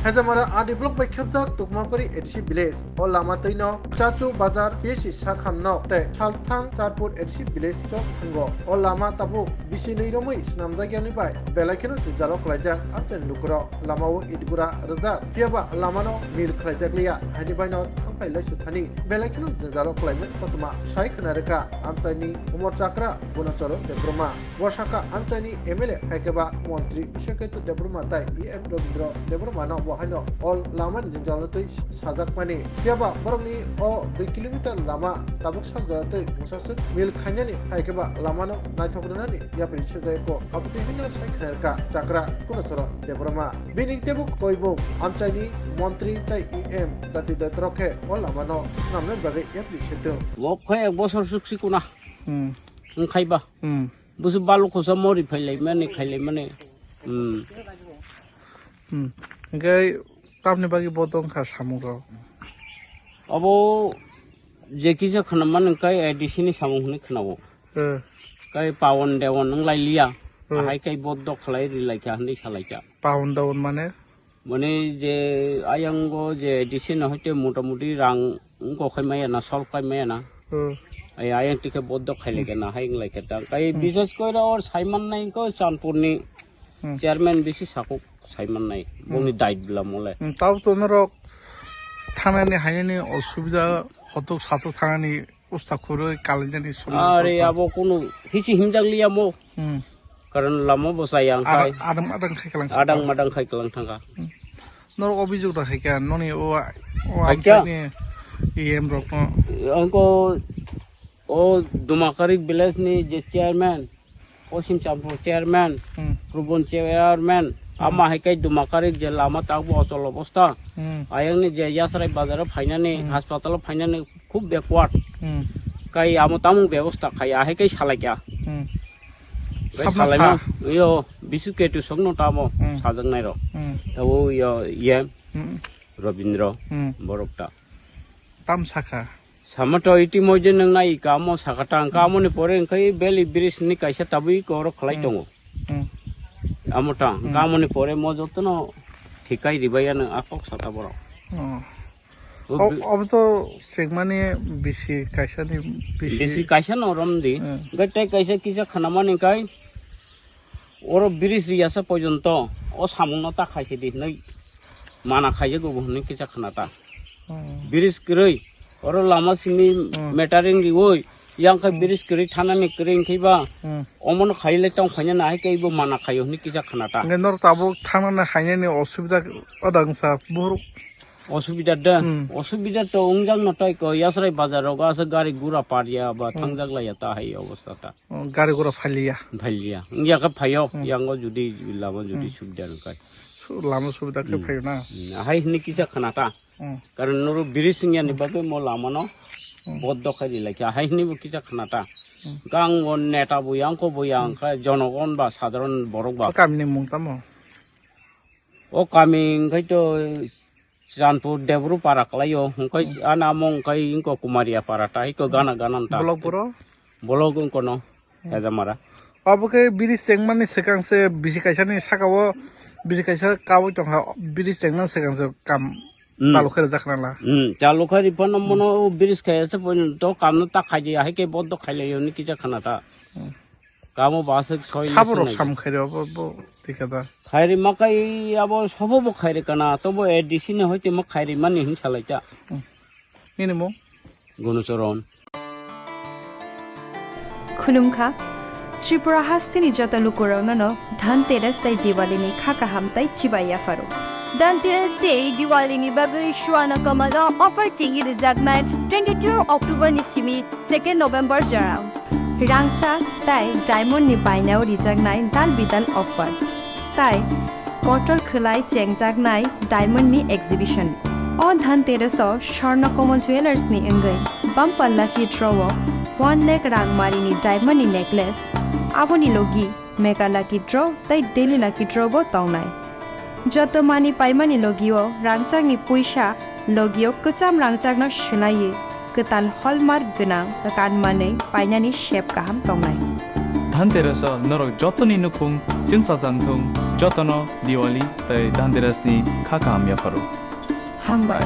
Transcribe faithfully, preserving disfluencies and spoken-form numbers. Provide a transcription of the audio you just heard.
Hejamara R D block bai khebjak Tukmapuri A D C village. O lama twi no Chachu Bazar P S C sakham no tei Salthang Charpur A D C village chok thango. O lama tabuk bisi nwi romwi swnamjak yani bai belai kheno jwngjalo kwlaijak amchaini lukurok. Lama o itgura rwjak, phiyaba lama no mil khlaijak liya, haini bai no thangphai laisu thani belai kheno jwngjalo kwlaimani kothoma sai khna rwkha amchaini umor chakra Gunacharan Debbarma. Bwsakha amchaini M L A hai khe ba montri Biswakarma Debbarma tai E M Rabindra Debbarma no bo haino o lama ni jwngjal no twi sajakmani. Phiyaba borokni o dui kilometer lama tabuk sak jora twi bwsaswk mil khainani hai khe ba lama no naithok rwnani yapri sujayako. Aboni haino sai khairka chakra Gunacharan Debbarma. Bini teibo koibung amchaini montri tai E M dati daitro khe o lama no swnamnani bagwi yapri sitwng. Wok khe ek bosor suk sikuna. Hmm. Wngkhai ba. Hmm. Busu balu khosa mori phailaimani, khailaimani. Hmm. Hmm. Hingke tamni bagwi bo tong kha samung rok? Abo je kisa khwnamani kai A D C ni samung hwnwi khwnao. Eh. Kai pawon dewon wng lai liya. Eh. Ahai kai bo dok khlai ri lai kha hwnwi sa lai kha. Pawon dewon mane? Mane je ayango je A D C no hoite motamuti rang wngkok khai maya na, solve khai maya na. Hmm. Ai ayang tikhe boddok khai lai khe na, hai wng lai khe ta. Kai Hmm. bises koi ra or saiman nai ko Chanpur ni Hmm. chairman bisi sakuk saiman nai. Hmm. Boni dait bla mole. Hmm, tao to norok thanani hainani osubida hotok satok thanani usta khurui kalinjani sumui Are hotok. Abo kunu hisi himjak liya mo. Hmm. Karon lama bo chaya ang Ada-, khai. Adang, adang khai kalang Adang thangkha. Madang khai kalang thangkha. Hmm. Norok obijog da khai kha, noni o, o Khai kha? amsani E M rokno. Angko o Dumakarik village ni je chairman, Posim Champur chairman, Hmm. Prubon chairman, Hmm. ama hai kai Dumakarik je lama tak bo ochol obostha. Hmm. Ayang ni je Yasrai bazar o phainani, Hmm. hospital o phainani, khub backward. Hmm. Kai amo tamung bebosta khai, ahai kai salai kha. Hmm. Kai Samna salai sa. Ma, yo, bisu ketu sokno tamo Hmm. sajak nai rok. Hmm. Tabo yo, ye, Hmm. Robindro, Hmm. borok ta. Tam sakha. Sama to iti moje nang nai kamo sakha tang, Hmm. kamo ni pore kai beli bridge ni kaisa tabui ko rok khlai Hmm. tongo. Hmm. Amo tang, Hmm. kamo ni pore mo jotono thikai ribai ano akok sata borok. Oh. O Ob-, bi- obo to chengmani bisi kaisa ni bisi. Bisi kaisa no rom di. Hmm. Hingke tei kaisa kisa khanamani kai oro bridge riyasa porjonto o samung no ta khaisi di hinui mana khaijago bo hinui kisa khana ta. Hmm. Bridge kwrwi oro lama simi Hmm. metering riwi yang khai Hmm. bridge kwrwi thanani kwrwi hingke ba Hmm. omono khaile tong khaina nahai khe bo mana khaio hinui kisa khana ta. Hingke norok tabuk thangnani hainani osubida odang sa borok. Osubida da? Hmm. Osubida to wngjak no tai ko, Yasrai bazar rogo aswk gari gura pariya ba Hmm. thangjak laiya ta hai obostha ta. Oh, gari gura phaliya? Phaliya. Wngya khe phaio, Hmm. yango judi lama judi Hmm. subida wngkha. Su-, lama subida khe Hmm. phaio na? Hmm, ahai hinui kisa khana ta. Hmm. Karon noro bridge wngya ni Hmm. bagwi mo lama no Hmm. boddok khai rilai kha. Ahai hinui bo kisa khana ta. Hmm. Gang o neta bo yang ko bo yang Hmm. kha jonogon ba sadharon borok ba. O kami ni mung tamo? O kami wngkhai to Chanpur Debru para kwlaio, wngkhai Hmm. ana amo wngkhai wngkha Kumaria para ta, iko Hmm. gana gana ta. Block boro? Block wngkha no, Hmm. Hejamara. Abo khe bridge chengmani swkang se bisi kaisa ni saka o, bisi kaisa kaui tongkha, bridge chengmani swkang se kam Hmm. Chalu khe rijak khna la. Hmm, chalu khe ri phano Hmm. mono o bridge khe se poin to kam no ta khai di, hai khe boddok khai lai yo ni kisa khana ta. Hmm. Kamo ba se soi Sabo se rok nai. Sam khairi obo bo tikada. Khairi ma kai abo sobo bo khairi kana, tobo A D C ni hoite ma khairi mani hin salai ta. Hmm. Nini mung? Gunucharan. Khulumkha. Tripura hasteni joto lukurokno no Dhanteras tei Diwali ni kha kaham tei chibai yapharo. Dhanteras tei Diwali ni bagwi Swarna Kamal o offer chengwi rwjaknai twenty-two October ni simi second November jora. Rangchak tei diamond ni bainao rijaknai dal bidal offer. Tai kotor khwlai chengjaknai diamond ni exhibition. O Dhanteras o Swarna Kamal Jewellers ni wngwi bumper lucky draw o one lakh rang mari ni diamond ni necklace, aboni logi mega lucky draw tei daily lucky draw bo tongnai. Joto mani paimani logio rangchakni puisa logio kwcham rangchakno swlaiwi kwtal hallmark gwnang kanmanwi painani sep kaham tongnai. Dhanteras o norok jotoni nukhung chwngsajak thung, Jotono Diwali tei Dhanteras ni kha kaham yapharo. Hambai.